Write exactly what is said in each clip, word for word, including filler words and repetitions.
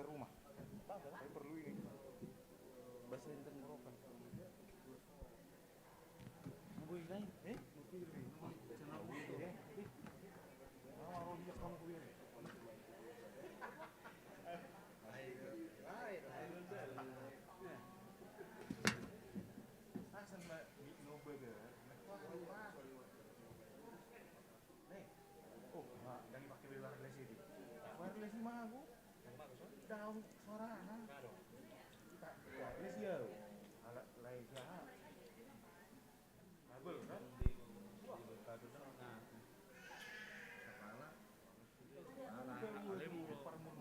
Rumah. Saya perlu ini. Bahasa Indonesia merokok. Ngabui lain. Eh? Nih. Oh, nah, yang dipakai wireless ini. Wireless ini mah aku. Daun suara anak. Kita wireless ya. Alat lain ya. Kabel kan? Kabel kan? Nah. Kepala. Alat. Alat. Parmur.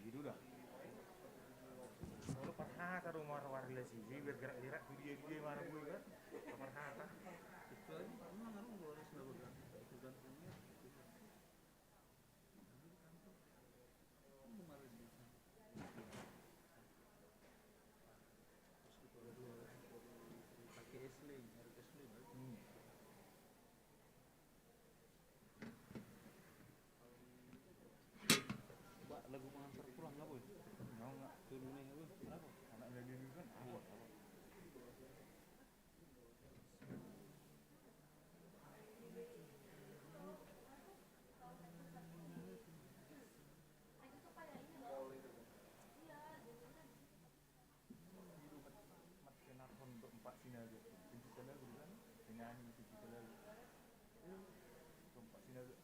Gitu dah. Kalau parhata do marwar lesi, biar gerak-gerak tu dia dia marah gue kan. Parhata. Itu aja, memang harus gue harus nggak bergantung, tergantung niat. Pakai esling, harus esling. Hmm. Ba, lagu mangantar pulang nggak, Boy? Mau nggak? Turun nih, apa? Kenapa? Anak milenial kan? Apa? Apa? Empat Sinaga, tujuh Sinaga, kan? Penyanyi tujuh Sinaga. Empat Sinaga.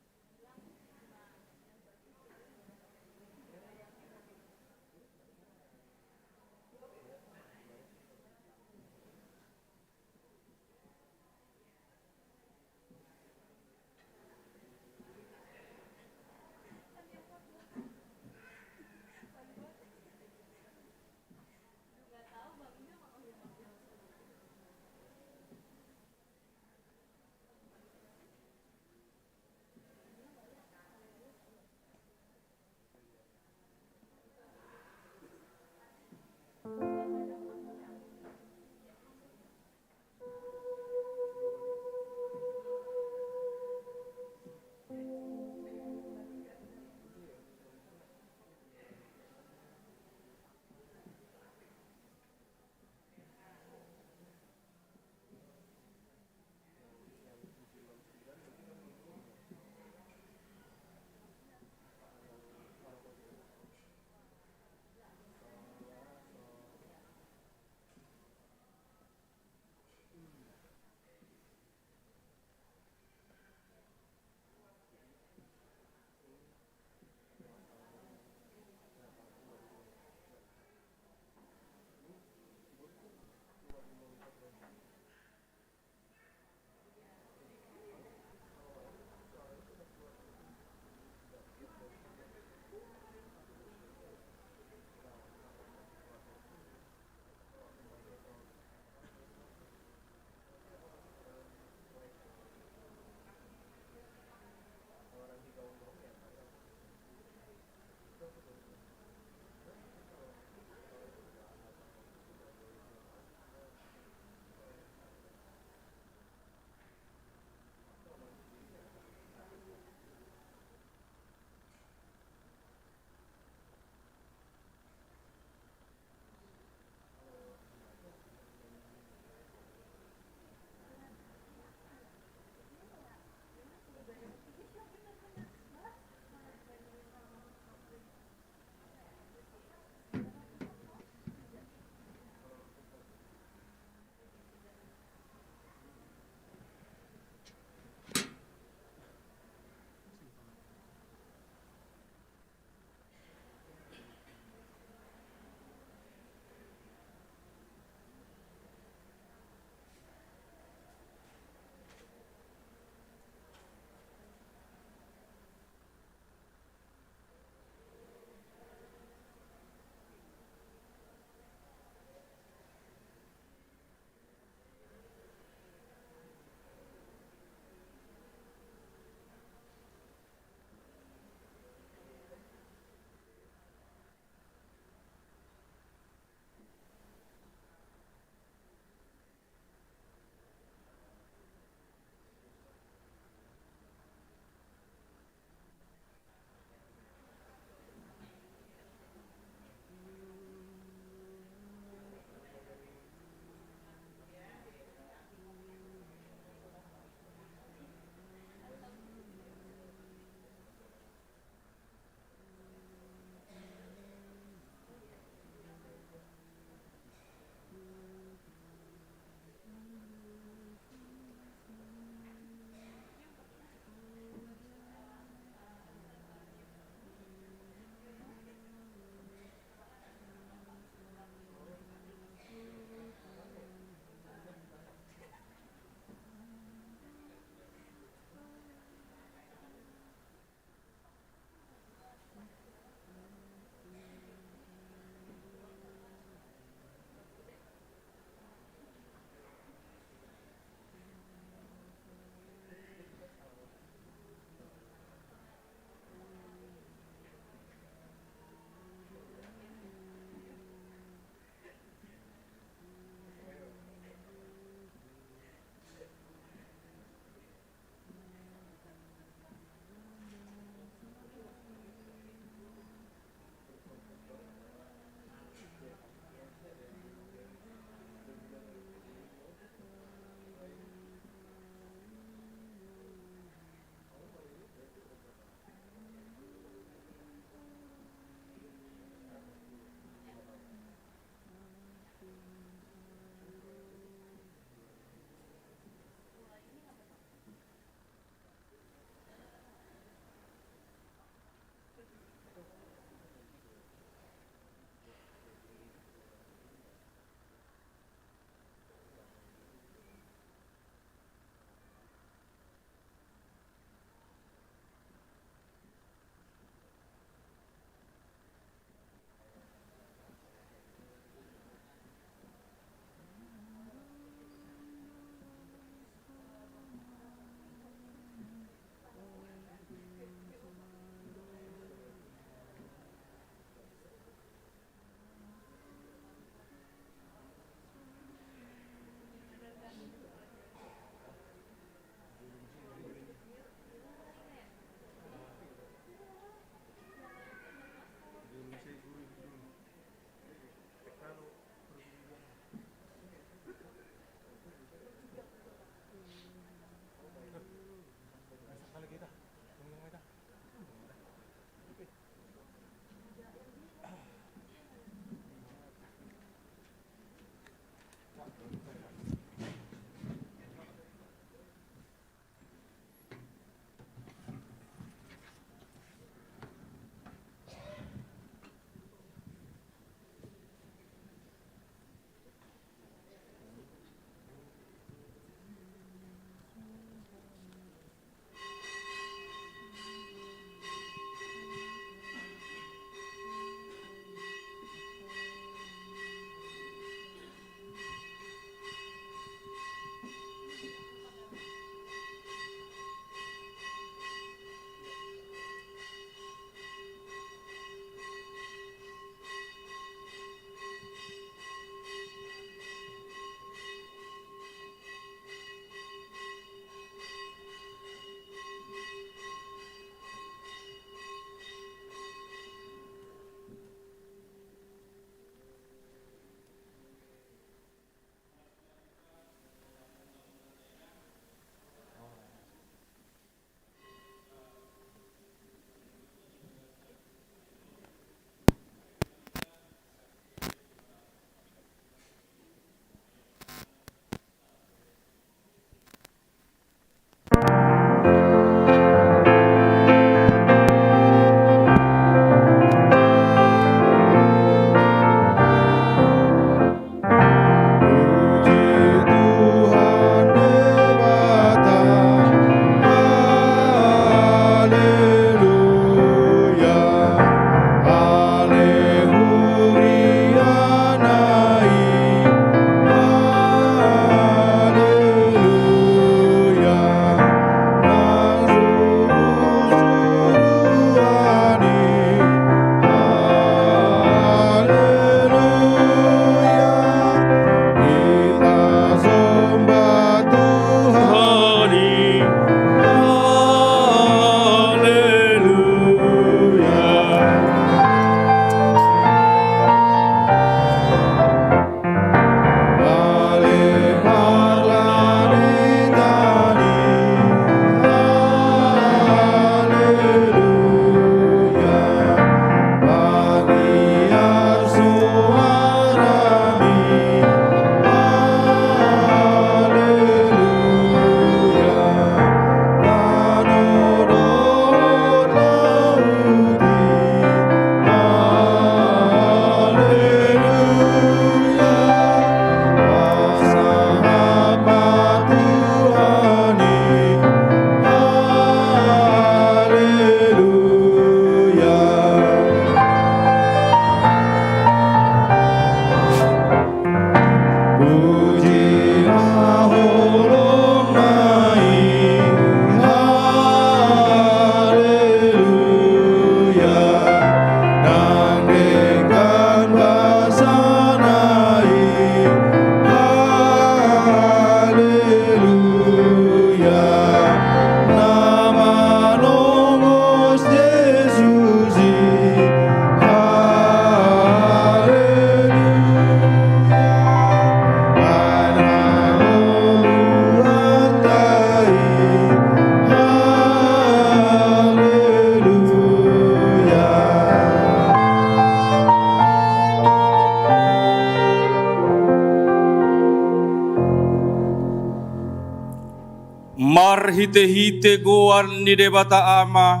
Marhite-hite goar ni Debata Ama,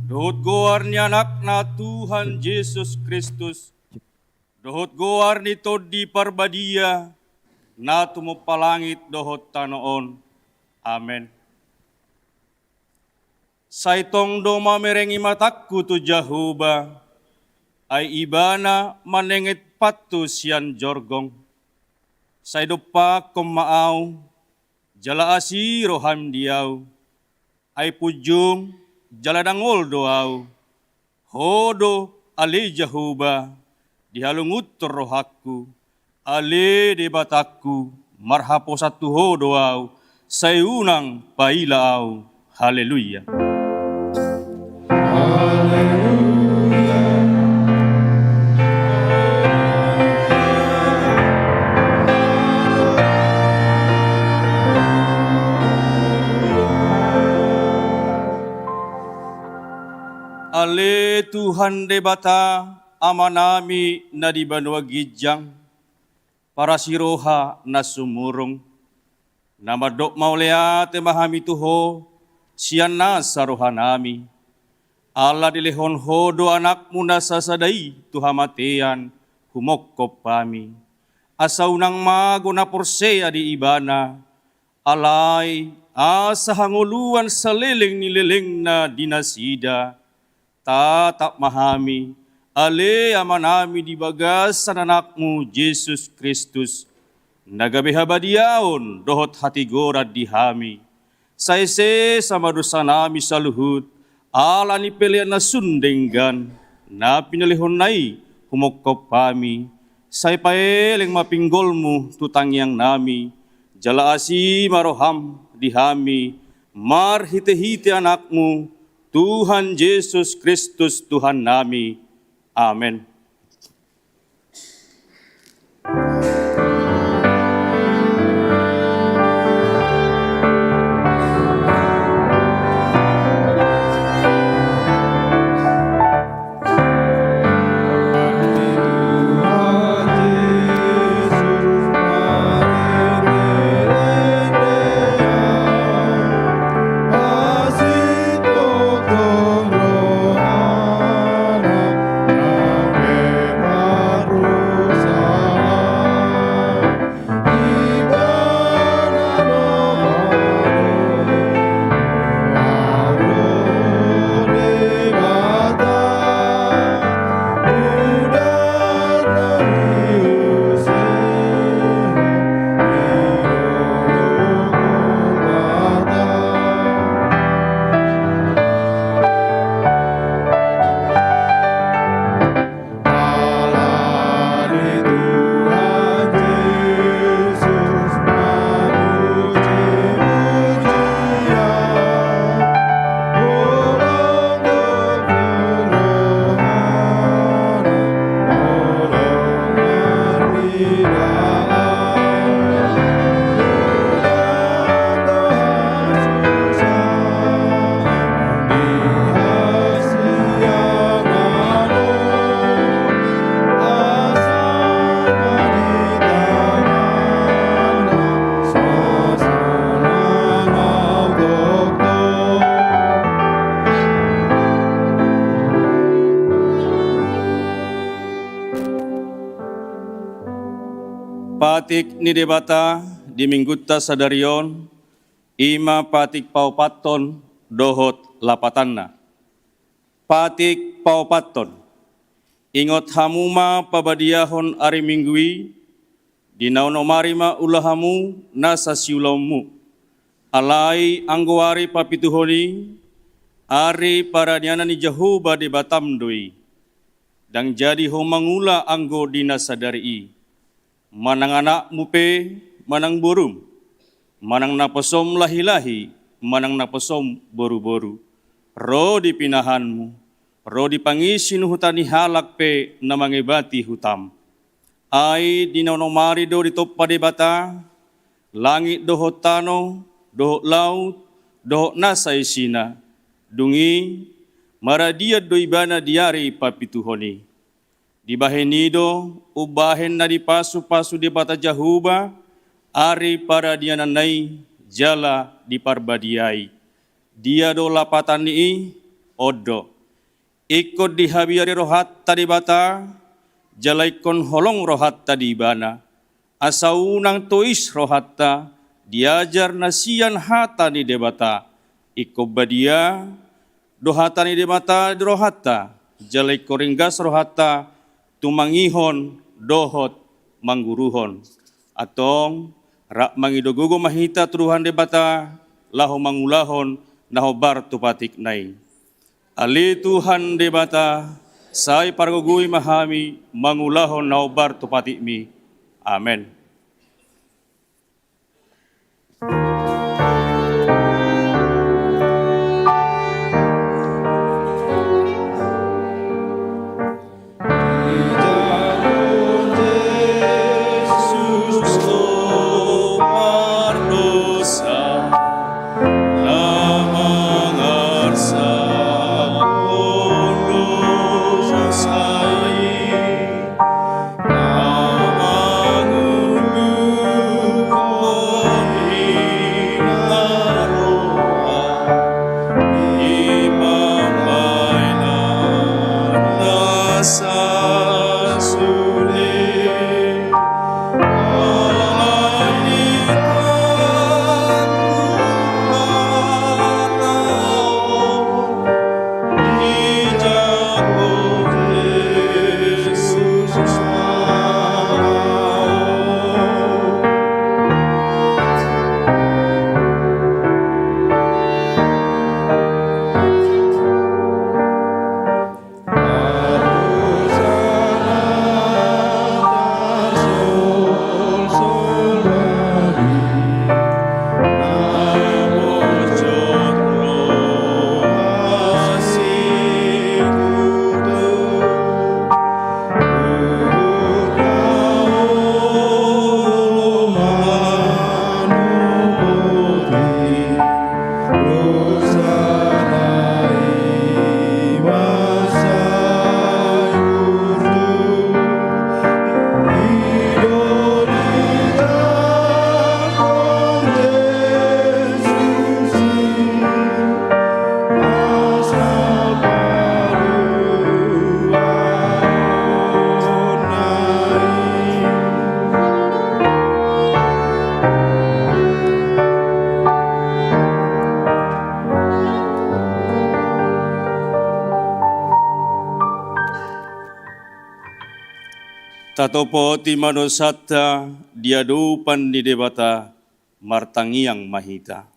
dohot goar ni Anakna Tuhan Jesus Kristus, dohot goar ni Tondi Parbadia, na tumompa langit dohot tano on. Amen. Sai tong do mamerengi matangku tu Jahowa, ai Ibana manenget pantu sian jorgong. Sai dompakkon ma ahu, jala asi roham di ahu, ai punjung jala dangol do ahu. Ho do ale Jahowa, dihalungunhon rohangku, ale Debatangku, marhaposan tu Ho do ahu, sai unang paila ahu. Haleluya. Ale Tuhan Debata, Amanami na di banua ginjang, parasi roha na sumurung, na mandok mauliate ma hami tu Ho sian nasa rohanami. Ala dilehon Ho do Anakmu na sasada i tu hamatean, humongkop hami. Asa unang mago na porsea di Ibana, alai asa hangoluan saleleng ni lelengna di nasida. Tatap ma hami, ale Amanami, di bagasan Anakmu Jesus Kristus, na gabe habadiaon dohot hatigoran di hami. Sai sesa ma dosanami saluhut, ala ni pelean na sun denggan, na pinalehonNa i humongkop hami. Sai paeleng ma pinggolMu tu tangiangnami, jala asi ma rohaM di hami, marhite-hite AnakMu, Tuhan Jesus Kristus Tuhannami. Amen. Patik ni Debata di Minggunta sadari on, i ma patik paopathon dohot lapatanna. Patik paopathon. Ingot hamu ma pabadiahon ari Minggu i, di na onom ari ma ula hamu nasa siulaonmu. Alai anggo ari papituhon i, ari paradianan ni Jahowa Debatam do i. Ndang jadi ho mangula anggo di na sadari i. Manang anakmu pe, manang borum, manang naposom lahi-lahi, manang naposom boru-boru, ro di pinahanmu, ro di pangisi ni huta ni halak pe na mangebati hutam. Ai di na onom ari do ditompa Debata langit dohot tano, dohot laut, dohot nasa isina. Dung i maradian do Ibana di ari papituhon i. Dibahen i do umbahen na dipasu-pasu Debata Jahowa ari paradiananna i jala diparbadiai. Dia do lapatan ni i? On do. Ingkon dihabiari rohanta Debata, jala ingkon holong rohanta di Ibana, asa unang tois rohanta di ajar na sian hata ni Debata. Ingkon badia do hata ni Debata di rohanta, jala ingkon ringgas rohanta tumangihon dohot mangguruhon. Antong, rap mangido gogo ma hita tu Tuhan Debata, laho mangulahon na hombar tu patikna i. Ale Tuhan Debata, sai pargogoi ma hami mangulahon na hombar tu patikmi. Amen. Tatopoti ma dosanta di adopan ni Debata, martangiang ma hita.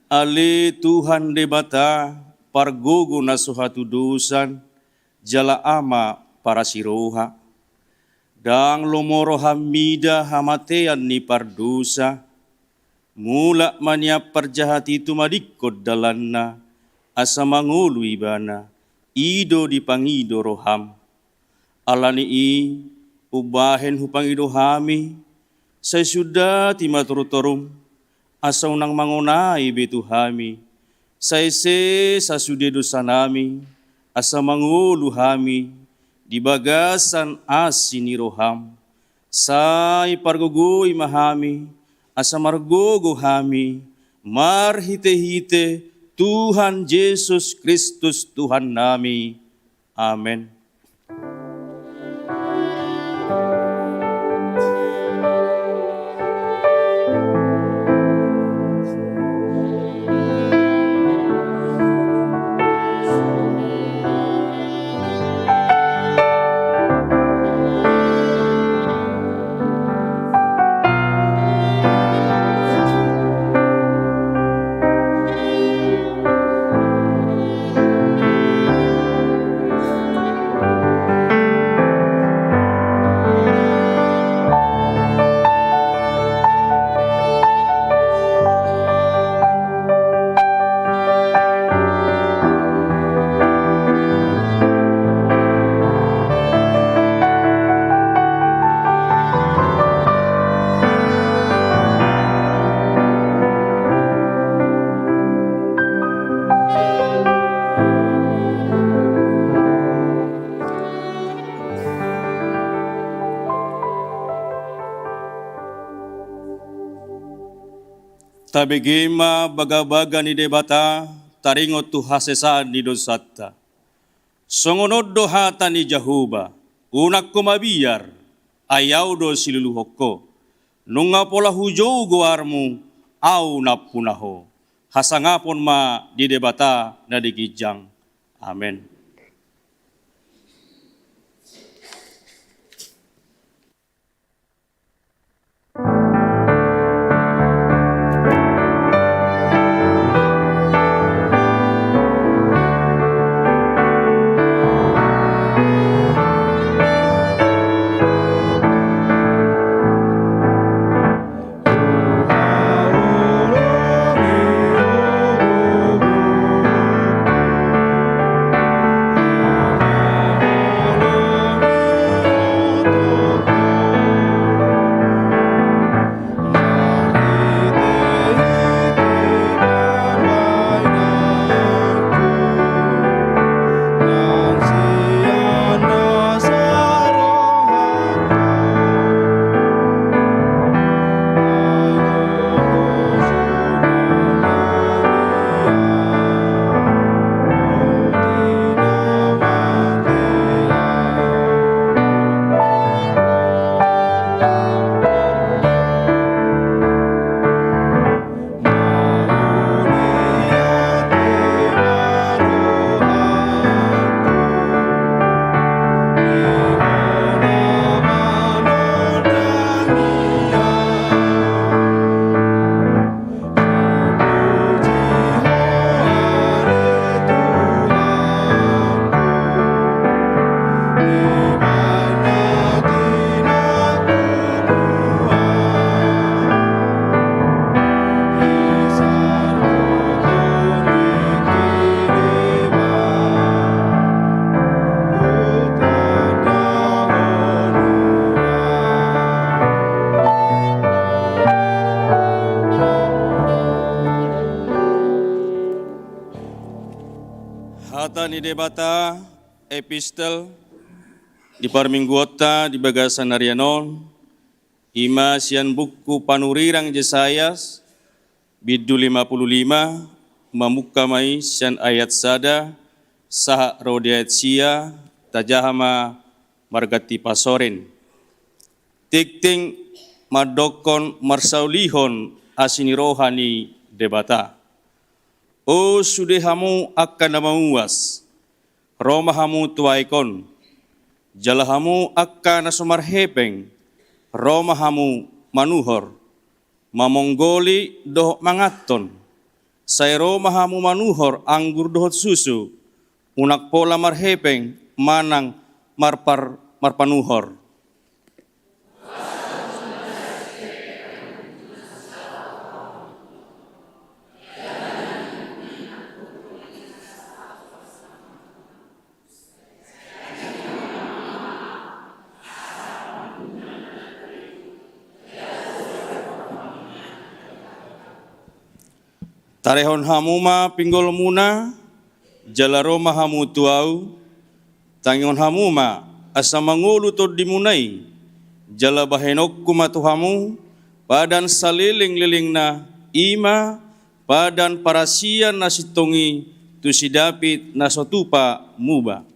Ale Tuhan Debata, pargogo na so hatudosan, jala Ama parasiroha. Ndang lomo roham mida hamatean ni pardosa. Mulak ma nian parjahat i tumadingkon dalanna, asa mangolu ibana, i do dipangido roham. Ala ni i, umbahen hupangido hami, sai sundati ma torutorum, asa unang mangonai be tu hami, sai sesa sude dosanami, asa mangolu hami di bagasan asi ni roham. Sai pargogoi ma hami, asa margogo hami, marhitehite Tuhan Jesus Kristus Tuhannami. Amen. Tabege ma bagabaga ni Debata, taringot tu hasesaan ni dosanta. Songon on do hata ni Jahowa: Unang ho mabiar, ai Ahu do siluluhon ho. Nunga pola hujou goarmu, Ahu nampuna ho. Hasangapon ma di Debata na di ginjang. Amen. Hata ni Debata, epistel di parmingguonta di bagasan arian on, i ma sian buku panurirang Jesayas, bindu lima pulu lima, mamungka ma i sian ayat sada sahat ro di ayat sia, tajaha ma marganti pasoren. Tingting mandokkon marsaulihon asi ni roha ni Debata. O sude hamu angka na mauas, ro ma hamu tu aek on. Jala hamu angka na so marhepeng, ro ma hamu manuhor, mamonggoli dohot manganhon. Sai ro ma hamu manuhor anggur dohot susu, unang pola marhepeng manang marpar-, marpanuhor. Tarehon hamu ma pinggolmuna, jala ro ma hamu tu Ahu, tangihon hamu ma asa mangolu tondimuna i, jala bahenonku ma tu hamu padan salelenglelengna, i ma padan parasian na sintong i tu si Daud na so tupa muba.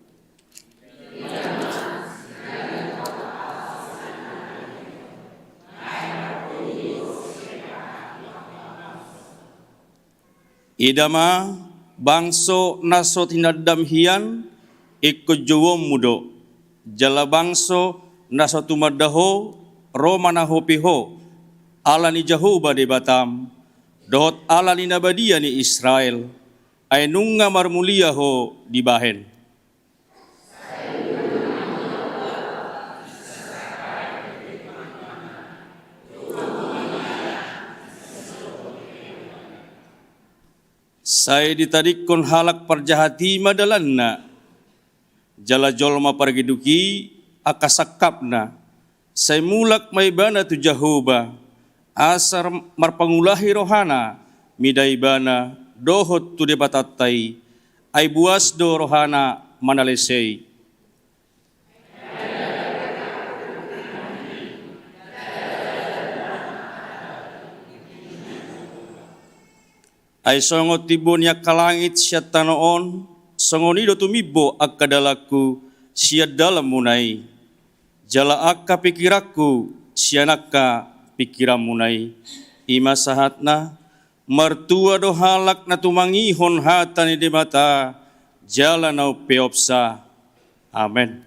Ida ma, bangso na so tinandam hian, ingkon jouonmu do, jala bangso na so tumanda ho, ro manahopi ho, ala ni Jahowa Debatam, dohot ala ni na badia ni Israel, ai nunga marmulia ho dibahen. Sai ditadingkon halak parjahat i ma dalanna, jala jolma pargeduk i angka sangkapna. Sai mulak ma ibana tu Jahowa, asa marpangulahi rohana mida ibana dohot tu Debatanta i, ai buas do rohana manalesei. Ai songon timbo ni angka langit sian tano on, songon i do tumimbo angka dalanku sian dalanmuna i. Jala angka pingkiranku sian angka pingkiranmuna i. I ma sahatna, martua do halak na tumangihon hata ni Debata, jala na umpeopsa. Amen.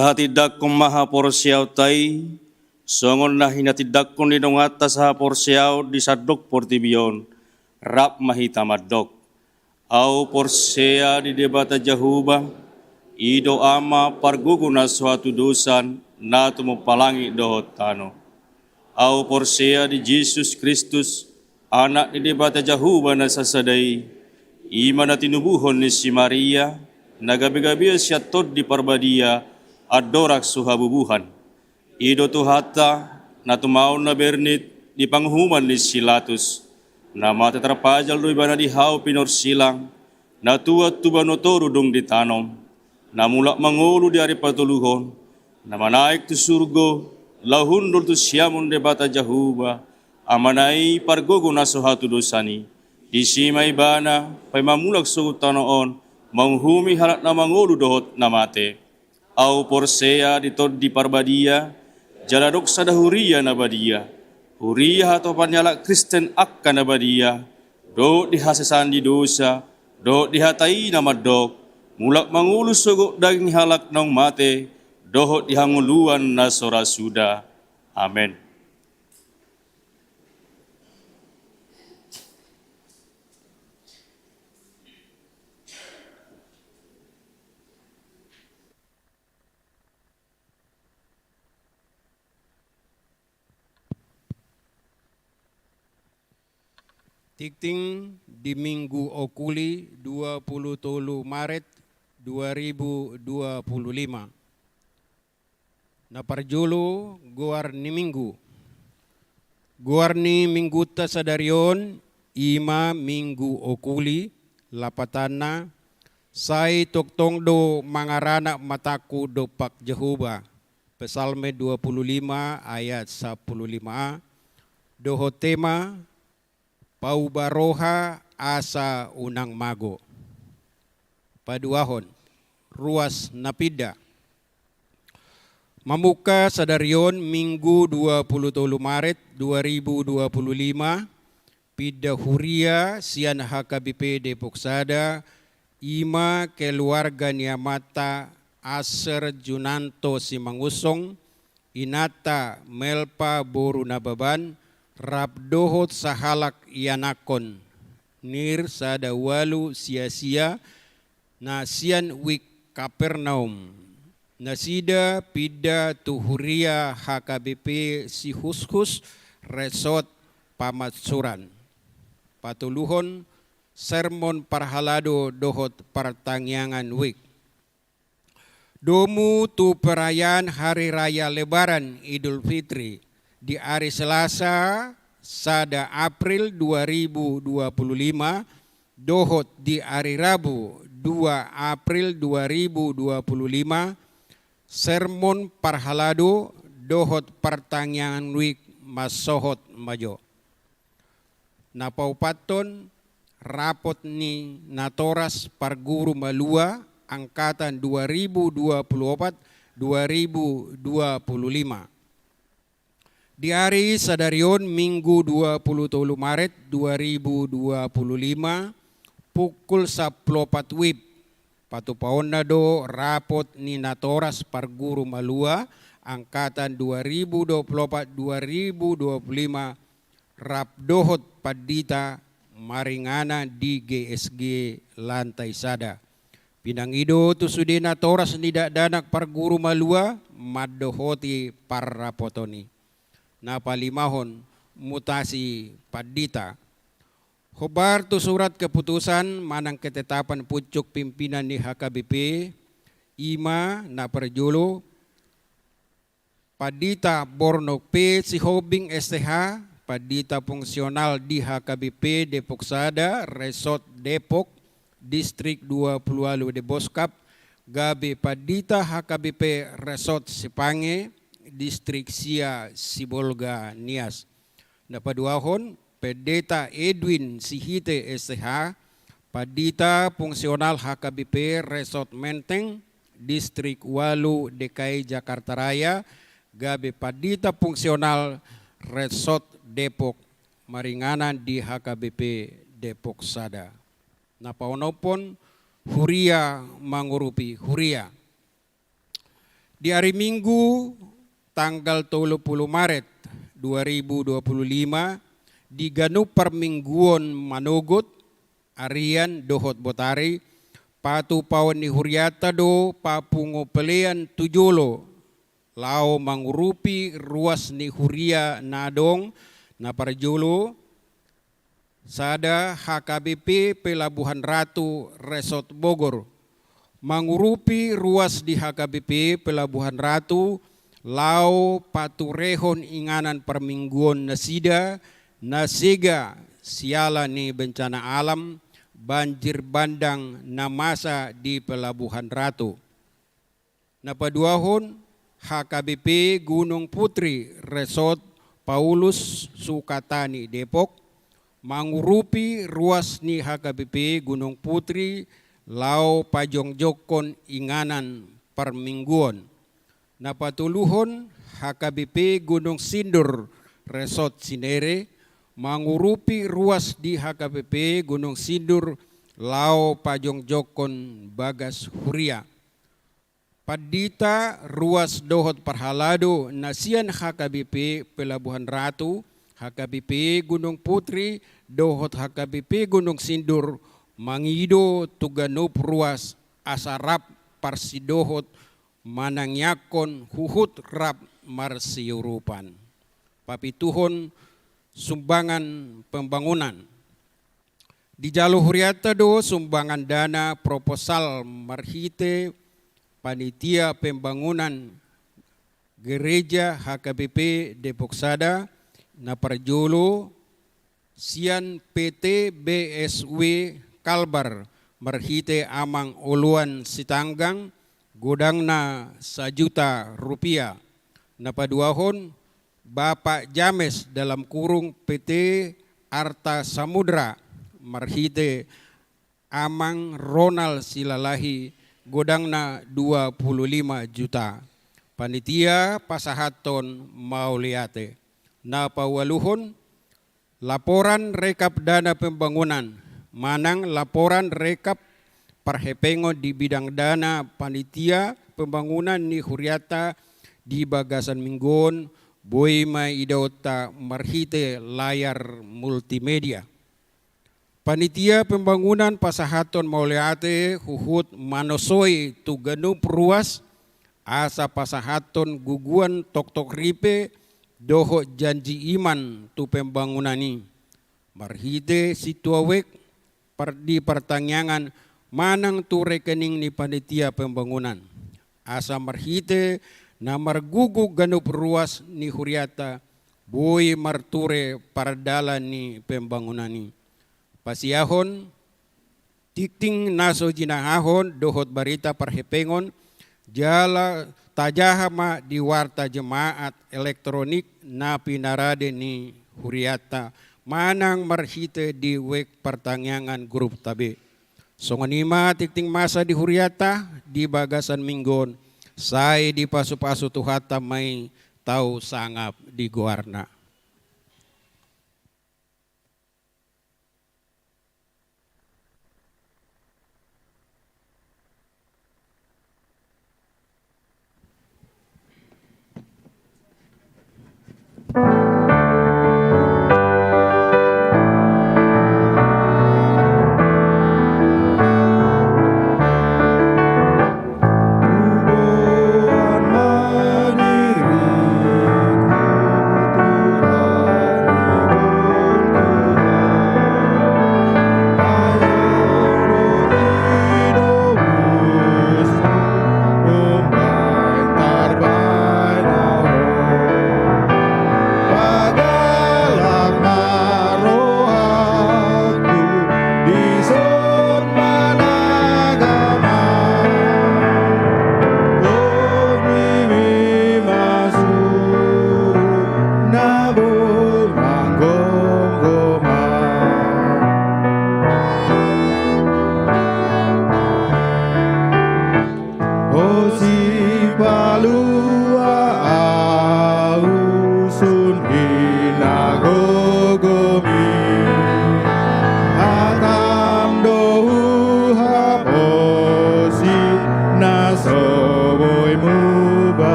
Tahatindangkon ma haporseaonta i, songon na hinatindangkon ni donganta sahaporseaon di sandok portibi on, rap ma hita mandok. Ahu porsea di Debata Jahowa, i do Ama pargogo na so hatudosan, na tumompa langit dohot tano. Ahu porsea di Jesus Kristus, Anak ni Debata Jahowa na sasada i, i ma na tinubuhon ni si Maria, na gabegabean sian Tondi Parbadia, andorang so habubuhan. I do Tuhanta, na tumaon na bernit di panguhuman ni si Latus, na mate tarpajal do ibana di hau pinorsilang, na tuat tu banua toru dung ditanom, na mulak mangolu di ari patoluhon, na manaek tu surgo, laho hundul tu siamun Debata Jahowa, Amana i pargogo na so hatudosan i. Disi ma ibana, paima mulak sogot tano on, manguhumi halak na mangolu dohot na mate. Ahu porsea di Tondi Parbadia, jala adong sada huria na badia. Huria hatopan ni halak Kristen angka na badia, dohot di hasesaan ni dosa, dohot di hata i na mandok, mulak mangolu sogot daging halak naung mate, dohot di hangoluan na so ra suda. Amen. Tingting di Minggu Okuli, dua puluh tolu Maret dua ribu dua puluh lima. Na parjolo, goar ni Minggu. Goar ni Minggunta sadari on, i ma Minggu Okuli, lapatanna, sai tongtong do mangaranap matangku dompak Jahowa. Psalmen dua puluh lima ayat sampulu lima a, dohot tema, Pauba roha asa unang mago. Paduahon, ruas na pinda. Mamungka sadari on Minggu dua puluh tolu Maret dua ribu dua puluh lima, pinda huria sian H K B P Depok Sada, i ma keluarga ni amanta Aser Junanto Simangunsong, inanta Melpa boru Nababan, rap dohot sahalak ianakhon, Nir sada ualu sia sia, na sian Wik Kapernaum. Nasida pinda tu huria H K B P Sihushus, Resort Pamatsuran. Patoluhon, sermon parhalado dohot partangiangan Wik. Domu tu perayaan Hari Raya Lebaran Idul Fitri di ari Selasa, sada April dua ribu dua puluh lima, dohot di ari Rabu, dua April dua ribu dua puluh lima, sermon parhalado dohot partangiangan Wik mansohot ma jo. Na paopathon, rapot ni natoras parguru malua angkatan dua ribu dua puluh opat, dua ribu dua puluh lima. Di ari sadari on Minggu dua puluh tolu Maret dua ribu dua puluh lima, pukul sampulu opat wib, patupaonna do rapot ni natoras parguru malua angkatan dua ribu dua puluh opat, dua ribu dua puluh lima, rap dohot pandita maringanan di G S G lantai sada. Pinangido tu sude natoras ni dakdanak parguru malua mandohoti parrapoton i. Na palimahon, mutasi pandita. Hombar tu surat keputusan manang ketetapan pucuk pimpinan ni H K B P, i ma na parjolo, Pandita Bornok P Sihombing S T H, pandita fungsional di H K B P Depok Sada, Resort Depok, Distrik dua puluh ualu Deboskap, gabe pandita H K B P Resort Sipange, Distrik sia Sibolga Nias. Na paduahon, Pendeta Edwin Sihite S T H, pandita fungsional H K B P Resort Menteng, Distrik ualu D K I Jakarta Raya, gabe pandita fungsional Resort Depok, maringanan di H K B P Depok Sada. Na paonomhon, huria mangurupi huria. Di ari Minggu tanggal tolu pulu Maret dua ribu dua pulu lima, di ganup parmingguon manogot, arian dohot botari, patupaon ni hurianta do papungu pelean tu jolo, laho mangurupi ruas ni huria na adong. Na parjolo, sada, H K B P Pelabuhan Ratu Resort Bogor, mangurupi ruas di H K B P Pelabuhan Ratu, laho paturehon inganan parmingguon nasida na sega siala ni bencana alam, banjir bandang na masa di Pelabuhan Ratu. Na paduahon, H K B P Gunung Putri Resort Paulus Sukatani Depok, mangurupi ruas ni H K B P Gunung Putri laho pajongjongkon inganan parmingguon. Na patoluhon, H K B P Gunung Sindur Resort Cinere, mangurupi ruas di H K B P Gunung Sindur laho pajongjongkon bagas huria. Pandita, ruas dohot parhalado na sian H K B P Pelabuhan Ratu, H K B P Gunung Putri dohot H K B P Gunung Sindur mangido tu ganup ruas asa rap parsidohot manangiangkon huhut rap marsiurupan. Papituhon, sumbangan pembangunan. Dijalo hurianta do sumbangan dana proposal marhite panitia pembangunan gereja H K B P Depok Sada. Na parjolo, sian P T B S W Kalbar marhite Amang Oloan Sitanggang, godangna sajuta rupiah. Na paduahon, Bapak James dalam kurung P T Arta Samudra marhite Amang Ronald Silalahi, godangna dua pulu lima juta. Panitia pasahathon mauliate. Na paualuhon, laporan rekap dana pembangunan manang laporan rekap parhepengon di bidang dana panitia pembangunan ni hurianta di bagasan minggu on, boi ma idaonta marhite layar multimedia. Panitia pembangunan pasahathon mauliate huhut manosoi tu ganup ruas, asa pasahathon guguan toktok ripe dohot janji iman tu pembangunan i. Marhite sintua wek par-, di partangiangan manang tu rekening ni panitia pembangunan. Asa marhite na margugu ganup ruas ni hurianta, boi marture pardalan ni pembangunan i. Pasiahon, tingting na so jinahahon dohot barita parhepengon, jala tajaha ma di warta jemaat elektronik na pinarade ni hurianta, manang marhite di wek partangiangan grup tabe. Songon i ma tingting masa di hurianta di bagasan minggu on, sai dipasupasu Tuhanta ma i tau sangap di goarna.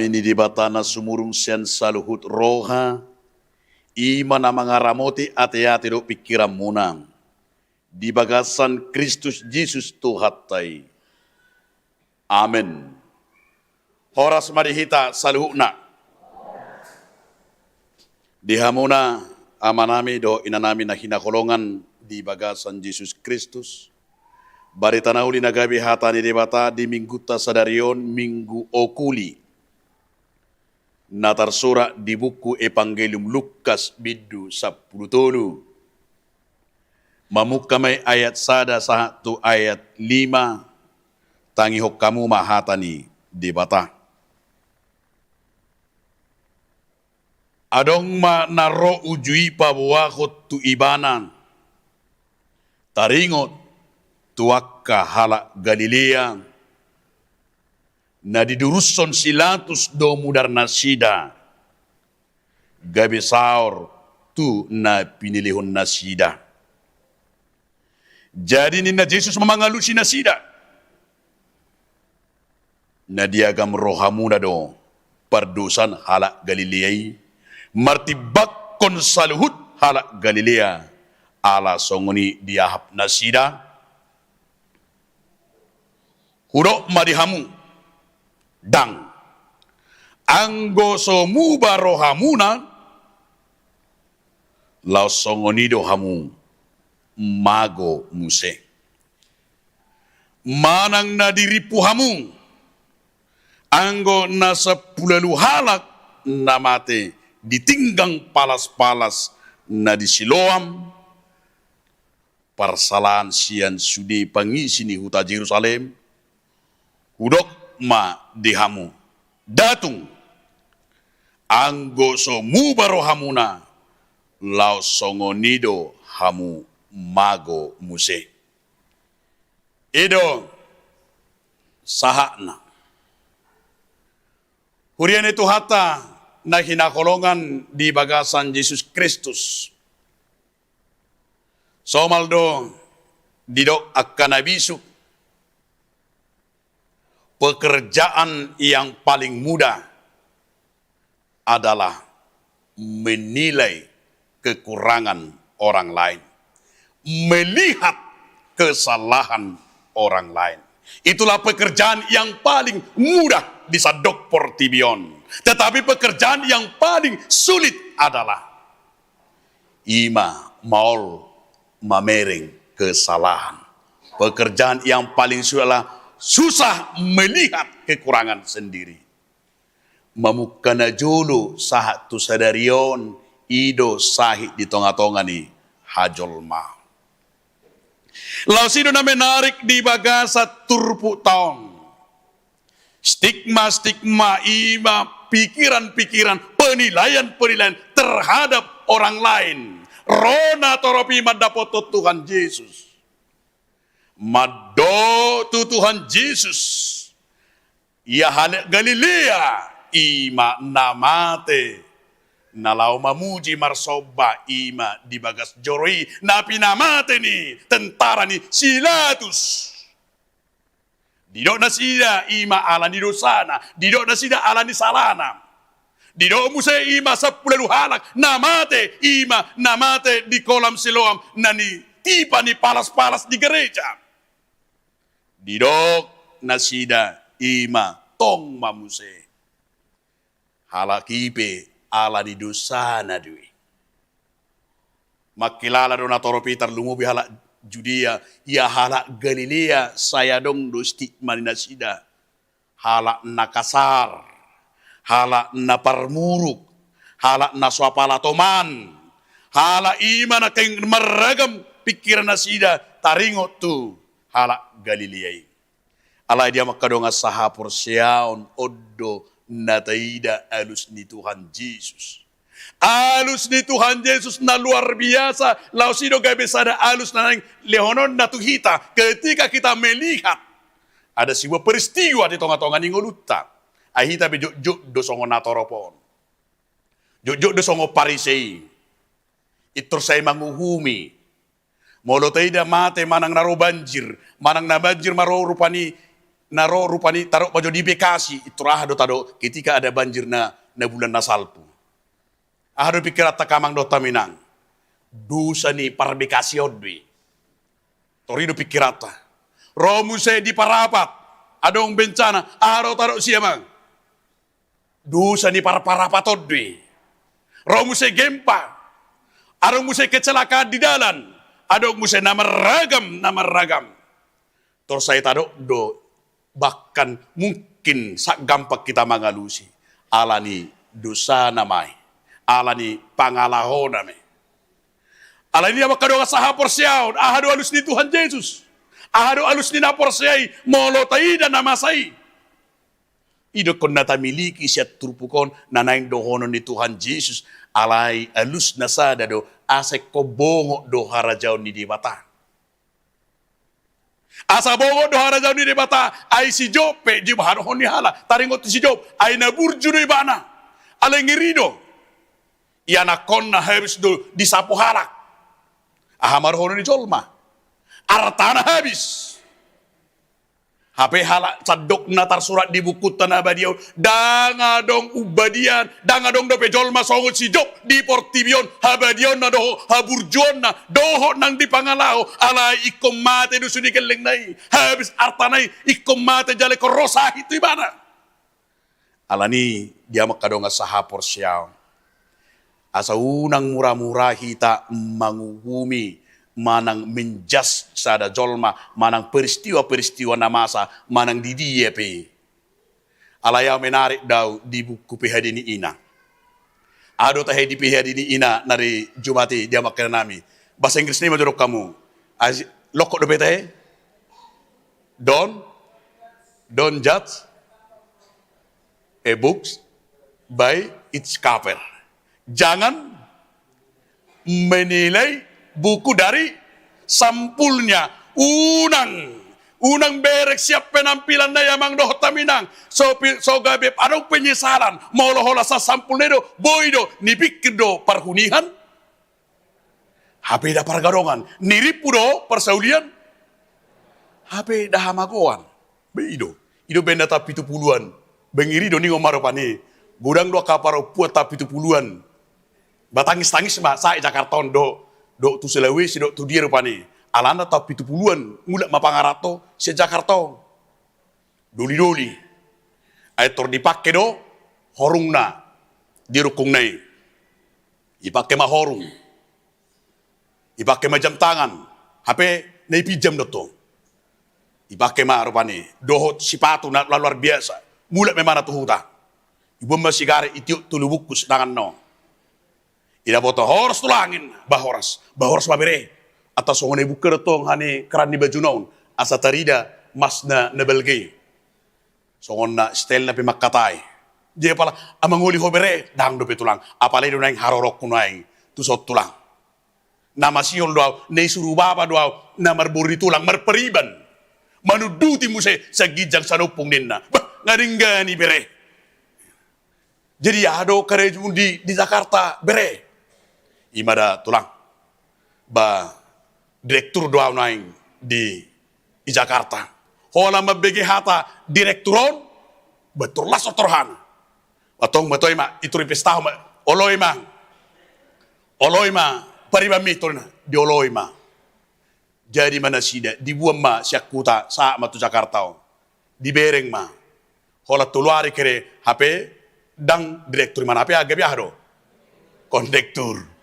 Ni Debata na sumurung sian saluhut roha, i ma na mangaramoti ateate dohot pingkiranmuna di bagasan Kristus Jesus Tuhanta i. Amen. Horas ma di hita saluhutna. Di hamuna amanami dohot inanami na hinaholongan di bagasan Jesus Kristus, barita na uli na gabe hata ni Debata di minggunta sadari on, Minggu Okuli, na tarsurat di buku Evangelium Lukas bindu sampulu tolu. Mamungka ma i ayat sada sahat tu ayat lima, tangihon hamu ma hata ni Debata. Adong ma na ro uju i paboahon tu ibana, taringot tu angka halak Galilea, na didurushon si Pilatus do mudarnasida, gabe saor tu na pinilihonnasida. Jadi ninna Jesus ma mangalusi nasida: Na diagam rohamuna do pardosan halak Galilea i martimbangkon saluhut halak Galilea, ala songon i diahap nasida? Hudok ma di hamu: Ndang. Anggo so muba rohamuna, laos songon i do hamu mago muse. Manang na dirimpu hamu, anggo na sampulu ualu halak na mate di tinggang palas-palas na di Siloam, parsalahan sian sude pangisi ni huta Jerusalem, hudok ma di hamu: Nda tung. Anggo so muba rohamuna, laos songon i do hamu mago muse. I do sahatna. Huria ni Tuhanta na hinaholongan di bagasan Jesus Kristus. Somal do didok angka na bisuk, pekerjaan yang paling mudah adalah menilai kekurangan orang lain, melihat kesalahan orang lain. Itulah pekerjaan yang paling mudah di sandok portibi on. Tetapi pekerjaan yang paling sulit adalah i ma maol mamereng kesalahan. Pekerjaan yang paling sulit adalah susah melihat kekurangan sendiri. Mamungka na jolo sahat tu sadari on, i do sahit di tonga-tonga ni hajolma. Laos i do na menarik di bagasan turpukta on. Stigma-stigma, i ma pikiran-pikiran, penilaian-penilaian terhadap orang lain. Ro natorop i mandapothon Tuhan Jesus. Mandok tu Tuhan Jesus: Ia halak Galilea, i ma na mate, na laho mamuji marsomba, i ma di bagas joro i, na pinamate ni tentara ni si Pilatus. Didok nasida i ma ala ni dosana, didok nasida ala ni salana. Didok muse i ma sampulu ualu halak na mate, i ma na mate di kolam Siloam, na nitipa ni palas-palas di gereja. Didok nasida i ma tong ma muse. Halak i pe ala ni dosana do i. Mangkilala do natorop i, tarlumobi halak Judea, ia halak Galilea, sai adong do stigma ni nasida. Halak na kasar, halak na parmuruk, halak na so apala toman, halak i ma na naeng marragam pingkiran nasida taringot tu halak Galilea i. Alai di hamu angka dongan sahaporseaon, on do na taida alus ni Tuhan Jesus. Alus ni Tuhan Jesus na luar biasa, laos i do gabe sada alus na naeng lehononna tu hita, ketika kita melihat ada sebuah peristiwa di tonga-tonga ni ngolunta. Ai hita pe jotjot do songon natorop on. Jotjot do songon Parise i. Pintor sai manguhumi. Molo taida mate manang na ro banjir, manang na banjir ma ro rupani Na ro rupani tadok ma jo di Bekasi, pintor aha do tadok ketika ada banjir na, na bulan na salpu. Aha do pingkiranta angka amang dohot hami inang? Dosa ni parbekasi on do i. Tor i do pingkiranta. Ro muse di Parapat, adong bencana, aha do tadok sian amang? Dosa ni par-, Parapat on do i. Ro muse gempa, adong muse kecelakaan di dalan, adong muse na marragam, na marragam. Tor sai tadok do, bahkan mungkin sagampang hita mangalusi, ala ni dosana ma i, ala ni pangalahona ma i. Alani i angka dongan sahaporseaon, aha do alus ni Tuhan Jesus? Aha do alus ni na porsea i molo taida na masa i? I do ingkon na tamiliki sian turpuk on, na naeng dohonon ni Tuhan Jesus, alai alusna sada do, asa ingkon bongot do harajaon ni Debata. Asa bongot do harajaon ni Debata, ai si Job pe, Job, aha dohonon ni halak, taringot tu si Job, ai na burju do ibana. Alai ngeri do. Ianakhonna habis do disapu halak. Aha ma dohonon ni jolma? Artana habis. Hape halak sandok na tarsurat di bukunta na badia on, ndang adong umbadian, ndang adong dope jolma songon si Job di portibi on, habadiaonna dohot haburjuonna, dohot nang di pangalaho, alai ingkon mate do sude gellengna i, habis artana i, ingkon mate jala ingkon ro sahit tu ibana. Alani i di hamu angka dongan sahaporseaon, asa unang mura-mura hita manguhumi manang menjudge sada jolma manang peristiwa-peristiwa na masa manang di dia pe. Alai ahu menarik do ahu di buku P H D ni Ina. Aha do tahe di P H D ni Ina na di Jumat i di hamu angka inanami? Bahasa Inggris ni ma jo dok hamu. Asi-, lokot dope tahe? Don't, don't judge a book by its cover. Jangan menilai buku dari sampulnya. Unang, unang bereng sian penampilanna i amang dohot hami inang. So pi-, so gabe adong penyesalan. Molo holan sian sampulna i do, boi do, nipingkir do parhunian. Hape da pargadongan, nirimpu do parsaulian. Hape da hamagoan. Be i do. I do baen na taon pitu puluan. Be ngeri do ningon ma rupani. Godang do angka parompuan taon pitu puluan. Ba tangis-tangis ma, sahat Jakarta on do, do tu Sulawesi, do tu dia rupani. Alana taon pitu puluan, mulak ma pangaranto sian Jakarta on. Doli-doli. Ai tor dipake do horungna di rungkungna i. Dipake ma horung. Dipake ma jam tangan. Hape na dipinjam do tong. Dipake ma rupani. Dohot sipatu na luar biasa. Mulak ma ibana tu huta. Diboan ma sigaret, ditiop tolu bungkus tanganna on. Didapothon, "Horas tulang," ninna. "Ba horas, ba horas ma bere. Antong songon i bungka do tong hane keran ni bajuna on. Asa tarida masna na balga i." Songon na stylena pe mangkatai. Dia pala, "Ah, mangoli ho bere?" "Ndang dope tulang. Apala i do naeng haroroku naeng. Tu son tulang. Na masihol do ahu, na disuru bapa do ahu, na marboru ni tulang, marpariban. Manunduti muse sian ginjang sian ompung," ninna. "Bah, nga denggan i bere. Jadi aha do karejamuna di, di Jakarta bere?" "I ma da tulang. Ba direktur do ahu naeng di, di Jakarta." Holan mambege hata direktur on, ba tor las do rohana. "Antong matoi ma, dituripis tahu ma, oloi ma. Oloi ma paribanmi," ninna. Dioloi ma. Jadi ma nasida, diboan ma sian huta, sahat ma tu Jakarta on. Dibereng ma. Holan tolu ari kere, hape ndang direktur ibana, hape gabe aha do? Kondektur.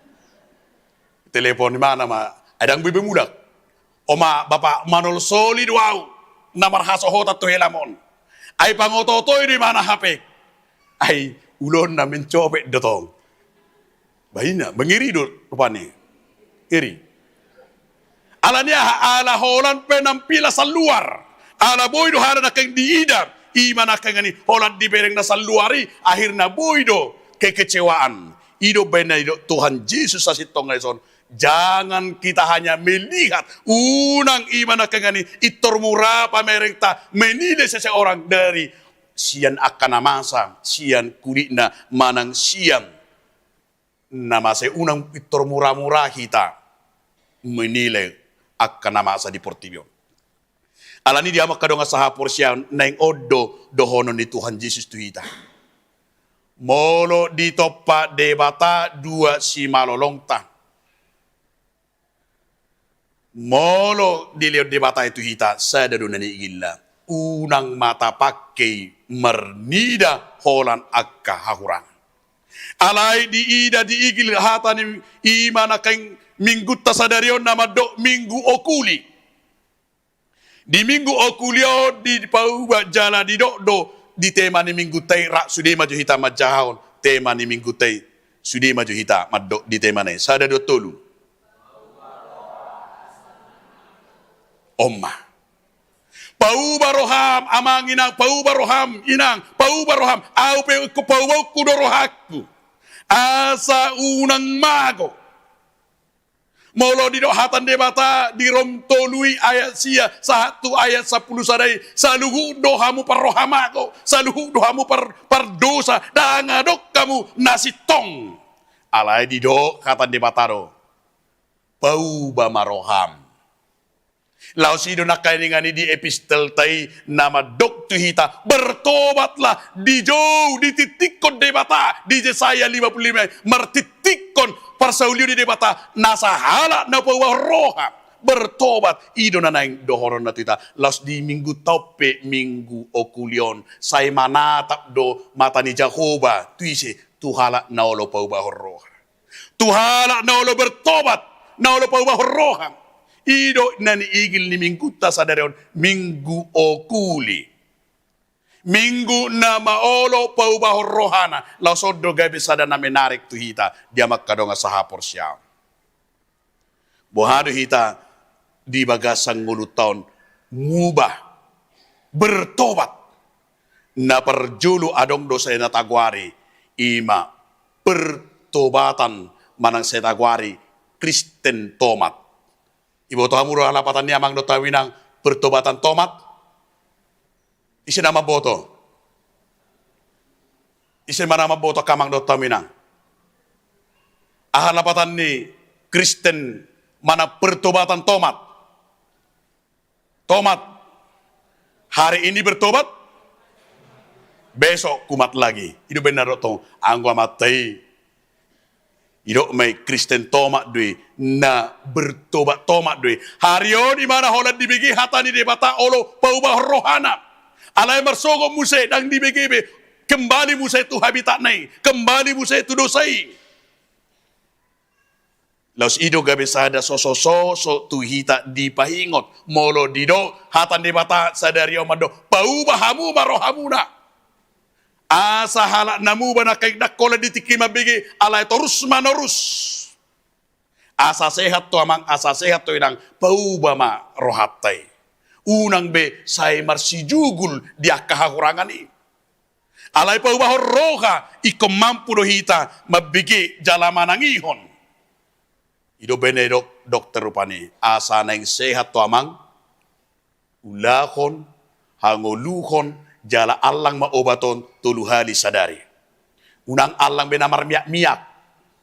Telepon ibana ma, "Ai ndang boi be mulak." "Oma, bapa, manolsoli do ahu na marhasohotan tu helm on. Ai pangoto-otoi do ibana hape. Ai ulaonna mencopet do tong." Ba ina, mangeri do rupani. Ngeri. Alani aha? Ala holan penampilan sian luar. Ala boi do hata nangkin diida. I ma nangkin i, holan dibereng na sian luar i, akhirna boi do kekecewaan. I do baen na didok Tuhan Jesus sasintongna dison. Jangan kita hanya melihat, unang i ma nangkin i, pintor mura pamerengta menilai seseorang dari sian angka na masa, sian kulitna manang sian na masa i. Unang pintor mura-mura hita menilai angka na masa di portibi on. Alani i di hamu angka dongan sahaporseaon, naeng on do dohonon ni Tuhan Jesus tu hita. Molo ditompa Debata dua simalolongta, molo dilehon Debata i tu hita, sada do na niigilna. Unang ma tapangke i marnida holan angka hahurangan. Alai diida diigil hata ni i ma nangkaning minggunta sadari on na mandok Minggu Okuli. Di Minggu Okuli on dipauba jala didok do di tema ni minggunta i, rap sude ma jo hita manjahahon tema ni minggunta i. Sude ma jo hita mandok di tema na i. Sada, dua, tolu. On ma. Pauba roham, amang, inang, pauba roham, inang, pauba roham. Ahu pe ingkon paubaonku do rohangku. Asa unang mago. Molo didok hata ni Debata di Rom tolu i ayat sia sahat tu ayat sampulu sada i, saluhut do hamu parroha mago, saluhut do hamu par-, pardosa, ndang adong hamu na sintong. Alai didok hata ni Debata do, pauba ma roham. Laos i do nangkaningan i di epistelta i na mandok tu hita, bertobatlah, dijou, ditingtingkon Debata, di Jesaya lima puluh lima i, martingtingkon parsaulion ni Debata, na sahalak na paubahon roha, bertobat, i do na naeng dohononna tu hita, laos di minggunta on pe Minggu Okuli on, sai manatap do mata ni Jahowa, tu ise, tu halak na olo paubahon roha. Tu halak na olo bertobat, na olo paubahon roha. I do na niigil ni minggunta sadari on, Minggu Okuli. Minggu na maolo paubahon rohana, laos on do gabe sada na menarik tu hita, di hamu angka dongan sahaporseaon. Boha do hita di bagasan ngolunta on mubah, bertobat. Na parjolo adong do sai na tagoari, i ma pertobatan manang sai tagoari Kristen tomat. Iboto hamu do aha lapatan ni, amang dohot hamu inang, pertobatan tomat? Ise na mamboto? Ise ma na mamboto, amang dohot hamu inang? Aha lapatan ni Kristen manang pertobatan tomat? Tomat. Hari ini bertobat, besok kumat lagi. I do umbahen na didok tong, anggo amanta i, didok ma i Kristen tomat do i, na bertobat tomat do i. Hari on i ma na holan dibege hata ni Debata olo paubahon rohana. Alai marsogot muse, ndang dibege be, kembali muse tu habitatna i, kembali muse tu dosa i. Laos i do gabe sada sosososo tu hita dipaingot, molo didok hata ni Debata sadari on mandok, pauba hamu ma rohamuna. Asa halak na muba nangkaning ndang holan di tingki mambege, alai torus manorus. Asa sehat ho amang, asa sehat ho inang, pauba ma rohanta i. Unang be sai marsijugul di angka hahurangan i. Alai paubahon roha, ingkon mampu do hita mambege jala manangihon. I do umbahen na didok dokter rupani, asa naeng sehat ho amang, ulahon, hangoluhon, jala allang ma obat on tolu hali sadari. Unang allang be na marmiakmiak.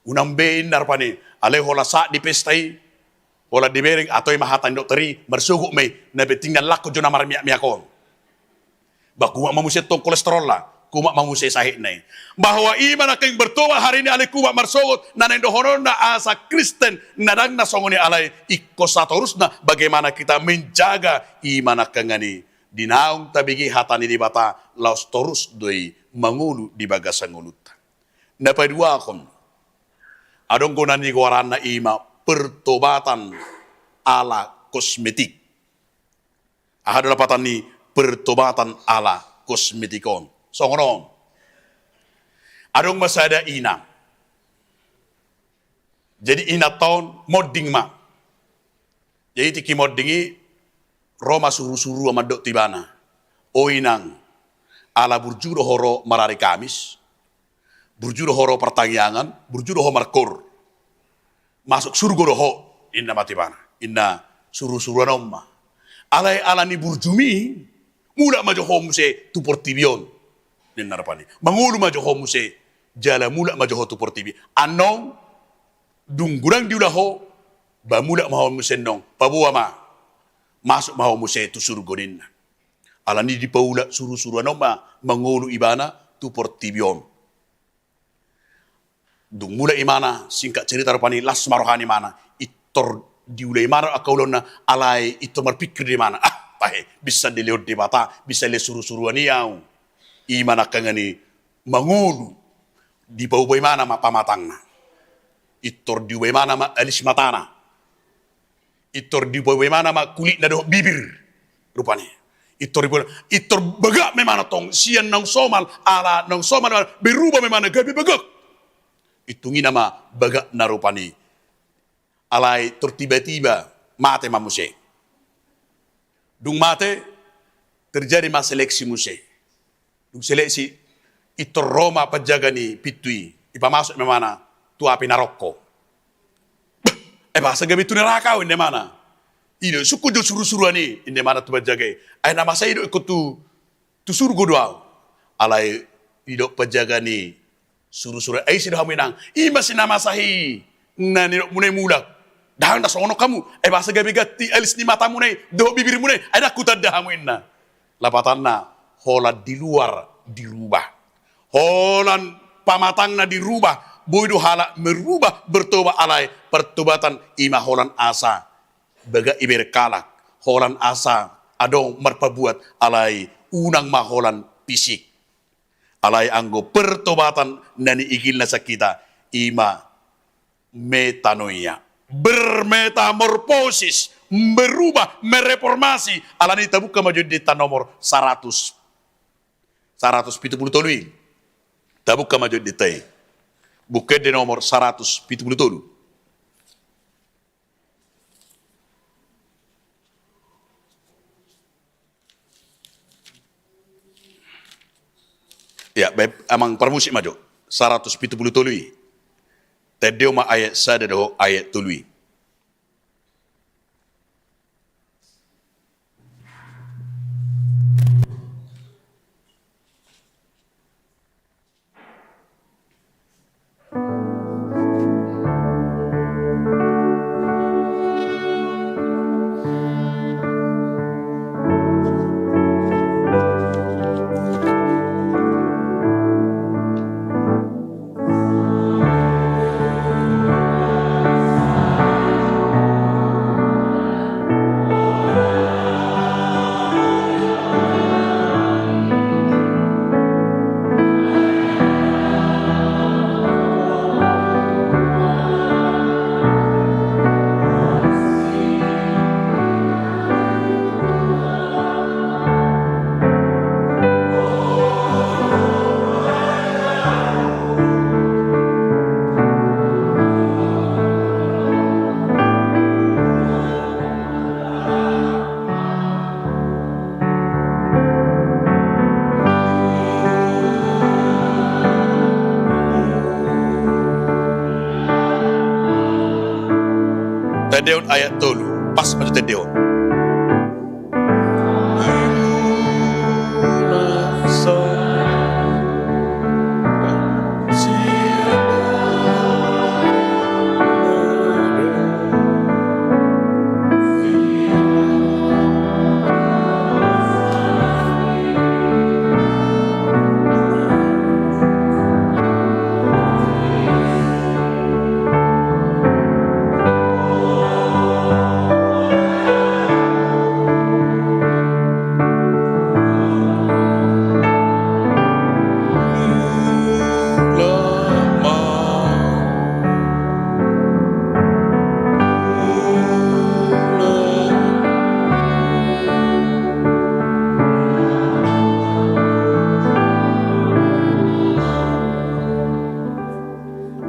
Unang be inna rupani, alai holan sahat di pesta i, holan dibereng, atau i ma hata ni dokter i, marsogot ma i, na penting na langkon jo na marmiakmiak on. Ba kumat ma muse tong kolesterolna, kumat ma muse sahitna i. Bahwa i ma nangkaning bertobat hari ini alai kumat marsogot, na naeng dohononna asa Kristen, na ndang na songon i alai, ingkon satorusna, bagaimana kita menjaga i ma nangkaningan i. Di naung tabege hata ni Debata, laos torus do i mangolu di bagasan ngolunta. Na paduahon, adong do na nigoaranna i ma pertobatan ala kosmetik. Aha do lapatan ni pertobatan ala kosmetik on? Songon on. Adong ma sada inang. Jadi inanta on monding ma. Jadi tingki monding i ro ma surusuruan mandok tu ibana. O inang, ala burju do ho ro marari Kamis, burju do ho ro partangiangan, burju do ho markoor. Masuk surgo do ho, inna ma tu ibana. Inna surusuruan on ma. Alai ala ni burjumi, mulak ma jo ho muse tu portibi on. Ninna rupani. Mangolu ma jo ho muse, jala mulak ma jo ho tu portibi. Annon, dung godang diula ho, ba mulak ma ho muse annon. Paboa ma. Masuk ma ho muse tu surgo ninna. Alani dipaula surusuruan on ma mangolu ibana tu portibi on. Dung mulak imana, singkat cerita rupani las ma roha ni imana, intor diula imana angka ulaonna, alai intor marpingkir do imana, ah, tahe, bisa dilehon Debata, bisa dilehon surusuruan i au. Ima nangkaningan i mangolu, dipauba imana ma pamatangna. Intor diuba imana ma alis matana. Intor diuba imana ma kulitna dohot bibir. Rupani. Intor diuba, intor bagak ma imana tong, sian naung somal, ala naung somal, berubah ma imana gabe bagak. Itung i nama bagakna rupani. Alai tor tiba-tiba mate ma muse. Dung mate, terjadi ma seleksi muse. Dung seleksi, intor ro ma panjaga ni pintu i, dipamasuk ma imana tu api narokko. Bah, ai boasa gabe tu neraka au, ninna imana. I do, sungkun jo surusuruan i, ninna imana tu panjaga i. Ai na masa i do ingkon tu, tu surgo do au. Alai didok panjaga ni surusuruan, ai ise do hamu inang? Ima si na masa i na nidokmuna i mulak. Ndang, ndang songon on hamu. Ai boasa gabe ganti alis ni matamuna i dohot bibirmuna i? Ai ndang hutanda hamu, ninna. Lapatanna, holan di luar dirubah. Holan pamatangna dirubah. Boi do halak merubah, bertobat, alai pertobatan ima holan asa bagak i bereng halak. Holan asa adong marpabuat, alai unang ma holan fisik. Alai anggo pertobatan na niigilna sian hita, ima metanoia, bermetamorfosis, berubah, mereformasi. Alani i tabuka ma jo deta nomor saratus, saratus pitu pulu tolu i. Tabuka ma jo deta i. Buku Ende nomor saratus pitu pulu tolu. Ya, baik, amang parmusik ma jo. Saratus pitu pulu tolu i. Tendeo ma ayat sada dohot ayat tolu i. Tendehon ayat tolu, pas ma jo tendehon.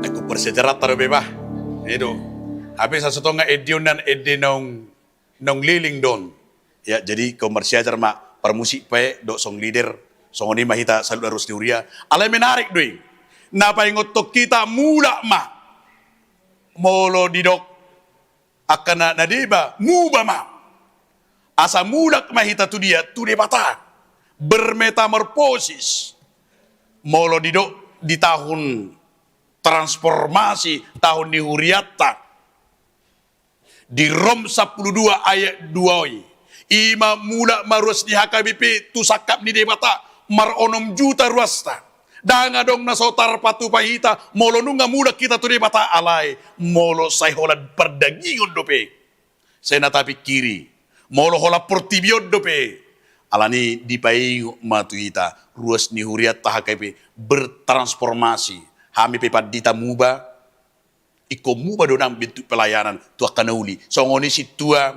Nangkok parsiajaranta dope bah. I do. Hape sasintongna ende on nian ende naung, naung leleng do on. Ya, jadi ingkon marsiajar ma parmusik pe dohot song leader, songon i ma hita saluhut ruas ni huria. Alai menarik do i. Na paingothon hita mulak ma. Molo didok angka na, na deba, muba ma. Asa mulak ma hita tu dia, tu Debata. Bermetamorfosis. Molo didok di tahun transformasi, tahun ni hurianta. Di Rom sampulu dua ayat dua i. I ma mulak ma ruas ni H K B P tu sangkap ni Debata, maronom juta ruasta. Ndang adong na so tarpatupa hita, molo nunga mulak hita tu Debata alai, molo sai holan pardagingon dope. Sai na tapingkiri, molo holan portibi on dope. Alani dipaingot ma tu hita, ruas ni hurianta H K B P bertransformasi. Hami pe pandita muba, ingkon muba do nang bentuk pelayanan tu angka na uli. Songon i sintua,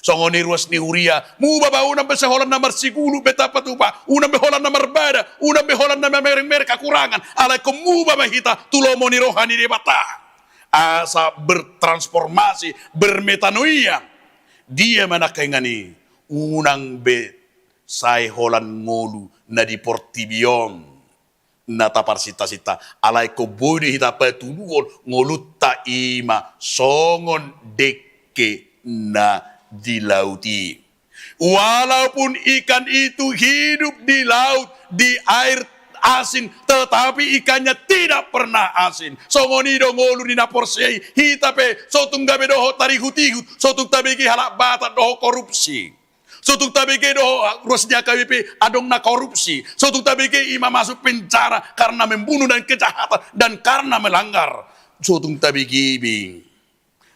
songon i ruas ni huria, muba ma unang be sai holan na marsigulut be tarpatupa, unang be holan na marbada, unang be holan na mamereng-mereng hahurangan, alai ingkon muba ma hita tu lomo ni roha ni Debata. Asa bertransformasi, bermetanoia. Dia ma nangkaningan i, unang be sai holan ngolu na di portibi on na taparsinta-sinta, alai ingkon boi do hita patuduhon ngolunta i ma songon dengke na di laut i. Walaupun ikan itu hidup di laut, di air asin, tetapi ikannya tidak pernah asin. Songon i do ngolu ni na porsea i, hita pe so tung gabe dohot tarihut-ihut, so tung tabege halak Batak dohot korupsi. So tung tabege dohot ruas ni H K B P adong na korupsi. So tung tabege i ma masuk penjara karena membunuh dan kejahatan dan karena melanggar. So tung tabege be.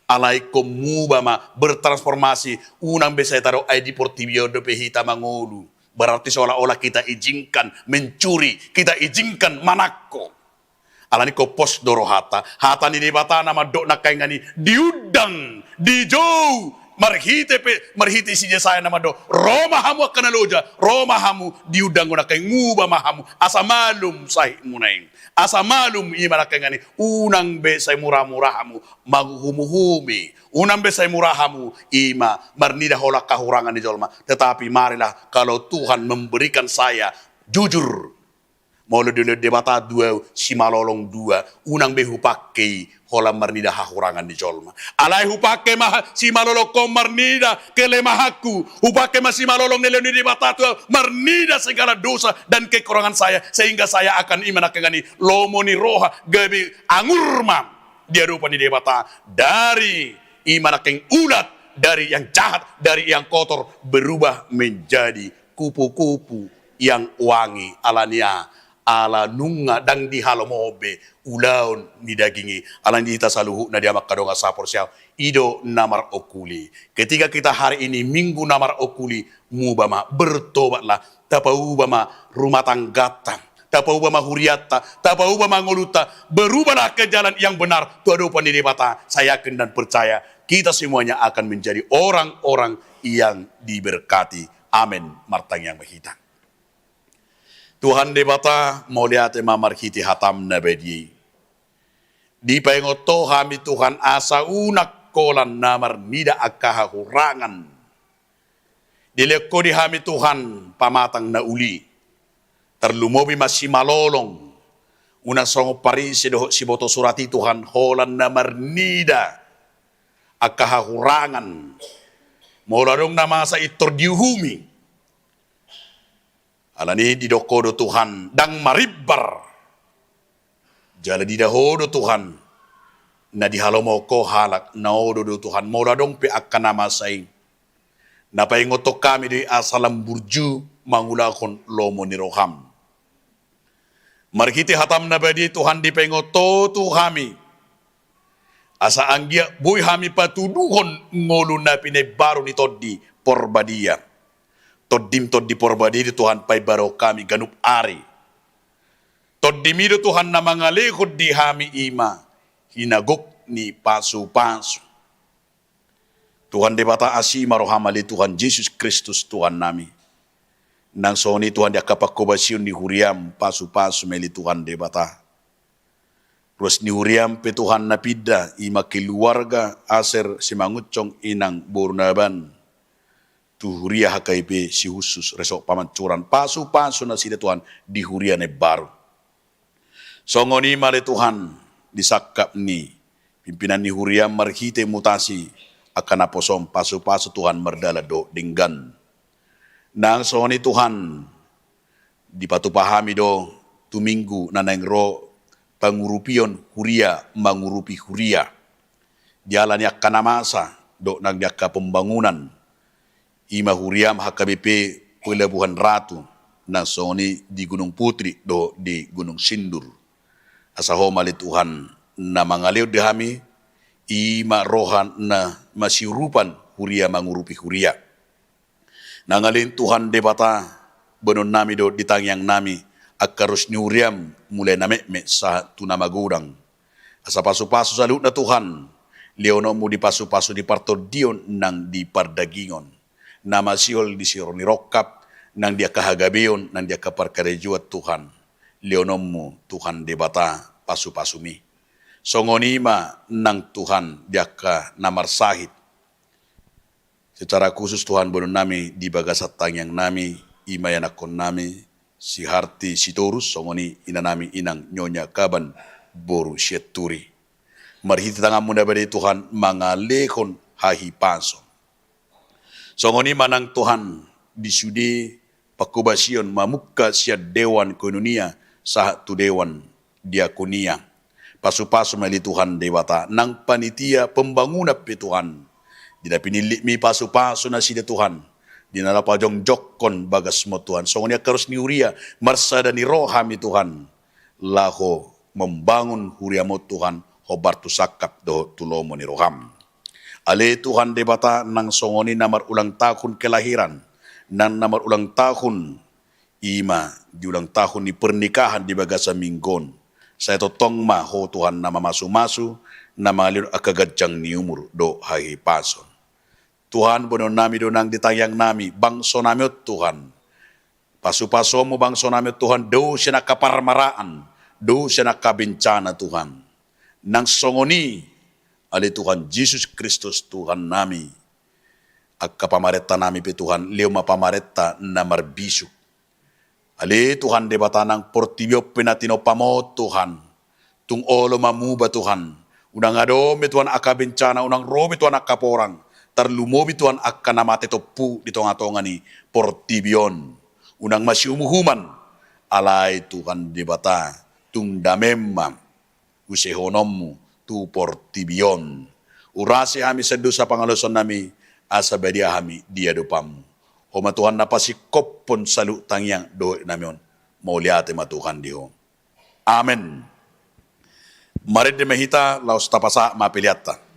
Alai ingkon muba ma, bertransformasi, unang be sai tadok ai di portibi on dope hita mangolu. Berarti seolah-olah kita izinkan mencuri, kita izinkan manangko. Alani ingkon pos do rohanta, hata ni Debata na mandok nangkaningan i, diundang, dijou, marhite pe, marhite si Jesaya na mandok, ro ma hamu angka na loja, ro ma hamu, diundang do nangkaningan i, muba ma hamu, asa malum sahitmuna i. Asa malum i ma nangkaningan i, unang be sai mura-mura hamu manguhum-uhumi, unang be sai mura hamu i ma marnida holan hahurangan ni jolma, tetapi marilah kalau Tuhan memberikan saya jujur, molo dilehon Debata do au simalolong dua, unang be hupangke i holan marnida hahurangan ni jolma. Alai hupangke ma ha-, simalolongkon marnida kelemahanku, hupangke ma simalolong na nilehon ni Debata tu au marnida segala dosa dan kekurangan saya, sehingga saya akan i ma nangkaningan i lomo ni roha gabe angur ma di adopan ni Debata, dari i ma nangkaningan i ulat, dari yang jahat, dari yang kotor, berubah menjadi kupu-kupu yang wangi. Alani aha? Ala nunga ndang dihalomohon be ulaon ni daging i. Alani hita saluhutna di amang hamu dongan sahaporseaon, i do na marongkuli. Ketika kita hari ini Minggu na marongkuli, muba ma, bertobatlah, tapauba ma rumah tanggata, tapauba ma hurianta, tapauba ma ngolunta, berubahlah ke jalan yang benar, tu adopan ni Debata. Saya yakin dan percaya kita semuanya akan menjadi orang-orang yang diberkati. Amin. Martangiang ma hita. Tuhan Debata, mauliate ma marhite hatam na badia i. Dipaingot Ho hami Tuhan asa unang holan na marnida angka hahurangan. Dilehon Ho di hami Tuhan pamatang na uli. Tarlumobi ma simalolong. Unang songon Parise dohot sibotosurat i Tuhan holan na marnida angka hahurangan. Molo adong na masa i tor diuhumi. Alani i didok Ho do Tuhan, ndang marimbar. Jala diida Ho do Tuhan, na dihalomohon Ho halak, na olo do Tuhan, molo adong pe angka na masa i. Na paingothon hami do i asa lam burju mangulahon lomo ni roham. Marhite hatam na badia i Tuhan dipaingot Ho tu hami. Asa anggiat boi hami patuduhon ngolu na pinaimbaru ni Tondi Porbadia. Tondim Tondi Porbadia i do Tuhan paimbaruhon hami ganup ari. Tondim i do Tuhan na mangalehon di hami i ma hinagok ni pasupasu. Tuhan Debata, asi ma roham ale Tuhan Jesus Kristus Tuhan nami. Nang songon i Tuhan di angka panghobasion ni huriam, pasupasu ma ale Tuhan Debata. Ruas ni huriam pe Tuhan na pinda, i ma keluarga Aser Simangunsong inang boru Naban. Tu huria H K B P Sihushus Resort Pamancuran, pasupasu nasida Tuhan di huria na imbaru. Songon i ma ale Tuhan, di sangkap ni pimpinan ni huriam marhite mutasi angka naposom, pasupasu Tuhan mardalan dohot denggan. Nang songon i Tuhan, dipatupa hami do tu Minggu na naeng ro pangurupion huria mangurupi huria. Di ala ni angka na masa dohot nang di angka pembangunan. I ma huriaM H K B P Pelabuhan Ratu, nang songon i di Gunung Putri dohot di Gunung Sindur. Asa Ho ma ale Tuhan na mangalehon di hami, i ma roha na masiurupan huria mangurupi huria. Nang ale Tuhan Debata, boanonnami dohot di tangiangnami angka ruas ni huriaM, mulai na metmet sahat tu na magodang. Asa pasupasu saluhutna Tuhan, lehononMu di pasupasu di partondion nang di pardagingon, na masihol di siro ni rongkap, nang di angka hagabeon, nang di angka parkarejoan Tuhan. LehononMu Tuhan Debata pasupasuMi. Songon i ma nang Tuhan di angka na marsahit. Secara khusus Tuhan, boanonnami di bagasan tangiangnami, i ma ianakkonnami, si Harti Sitorus, songon i inanami inang Nyonya Kaban boru Sianturi. Marhite tanganMu na badia Tuhan mangalehon hahipason. Songon i ma nang Tuhan di sude pangkobasion mamungka sian dewan koinonia sahat tu dewan diakonia. Pasupasu ma ale Tuhan Debata nang panitia pembangunan pe Tuhan. Di na pinillitMi pasupasu nasida Tuhan. Di na laho pajongjongkon bagasMu Tuhan. Songon i angka ruas ni huria marsada ni roha hami Tuhan. Laho membangun huriaMu Tuhan, hombar tu sangkap dohot tu lomo ni rohaM. Ale Tuhan Debata nang songon i na marulang tahun kelahiran, nang na marulang tahun i ma di ulang tahun ni pernikahan di bagasan minggu on. Sai tongtong ma Ho Tuhan na mamasumasu, na mangalehon angka ganjang ni umur dohot hahipason. Tuhan, boanonnami do nang di tangiangnami bangsonami on Tuhan. PasupasuonMu bangsonami on Tuhan, dao sian angka parmaraan, dao sian angka bencana Tuhan. Nang songon i, ale Tuhan Jesus Kristus Tuhannami, angka pamarentanami pe Tuhan, lehon ma pamarenta na marbisuk. Ale Tuhan Debata nang portibi on pe na tinompaM on Tuhan. Tung olo ma muba Tuhan. Unang adong be Tuhan angka bencana, unang ro be Tuhan angka porang. Tarlumobi Tuhan angka na mate tompu di tongatonga ni portibi on. Unang masiumuhuman. Alai Tuhan Debata, tung dameM ma usehononMu tu portibi on. Urasi hami sian dosa pangalaosionnami, asa badia hami di adopanMu. Ho ma Tuhan na pasingkophon saluhut tangiang dohononnami on. Mauliate ma Tuhan di Ho. Amen. Marende ma hita laos tapasahat ma peleanta.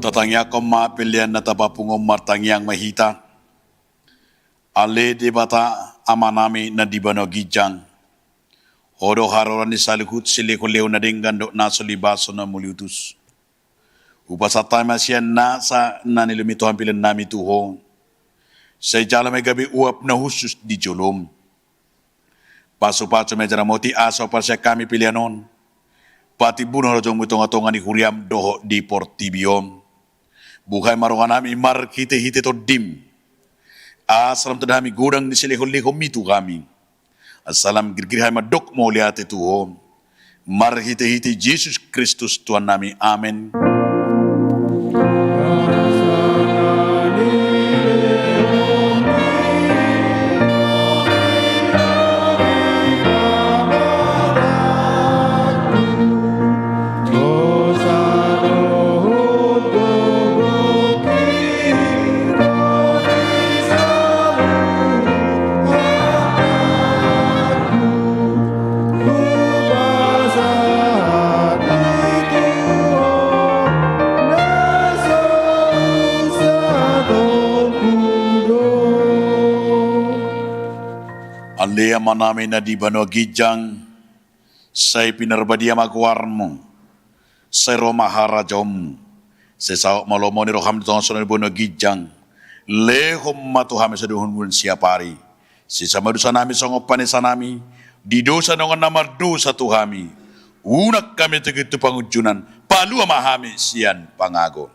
Tatangiangkon ma pelean na tapapungu on, martangiang ma hita. Ale Debata Amanami na di banua ginjang, Ho do haroroan ni saluhut silehonlehon na denggan dohot na so libason na muliutus. Hupasahat hami ma sian nasa na nilehon Ho pelean nami tu Ho. Sai jalo ma i gabe uap na hushus di jolom. Pasupasu ma i jala ramoti asa huparsian hami pelean on patimbuhon harajaonMu di tongatonga ni huriaM dohot di portibi on. Buhai ma rohanami marhitehite TondiM, asa lam tanda hami godang ni silehonlehonMi tu hami. Asa lam girgir hami mandok mauliate tu Ho, marhitehite Jesus Kristus Tuhannami. Amen. Ale Amanami na di banua ginjang, sai pinarbadia ma goarMu. Sai ro ma harajaonMu. Sai saut ma lomo ni rohaM di tonga ni banua ginjang. Lehon ma tu hami sadari on siapari. Sesa ma dosanami songon panesanami di dosa ni dongan na mardosa tu hami. Unang hami togihon tu pangunjunan, palua ma hami sian pangago.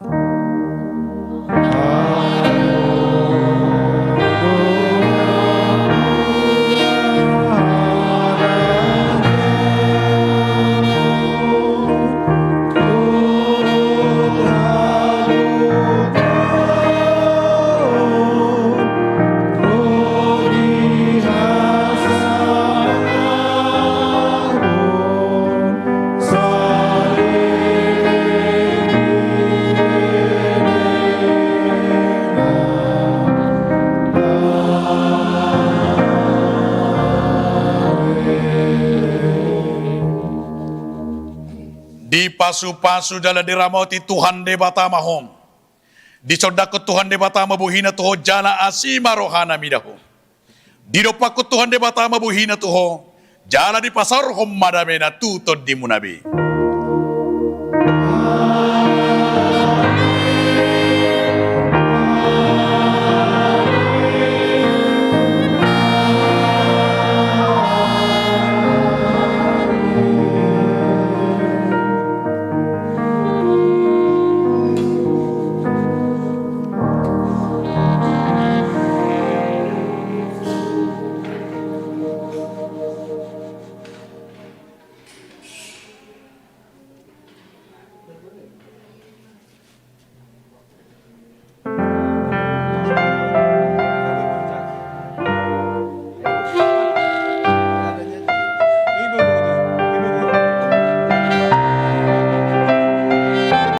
Dipasupasu jala diramoti Tuhan Debata ma ho. Disondangkon Tuhan Debata ma bohiNa tu ho jala asi ma rohaNa mida ho. Didompakkon Tuhan Debata ma bohiNa tu ho jala dipasaorhon ma dameNa tu tondimuna be.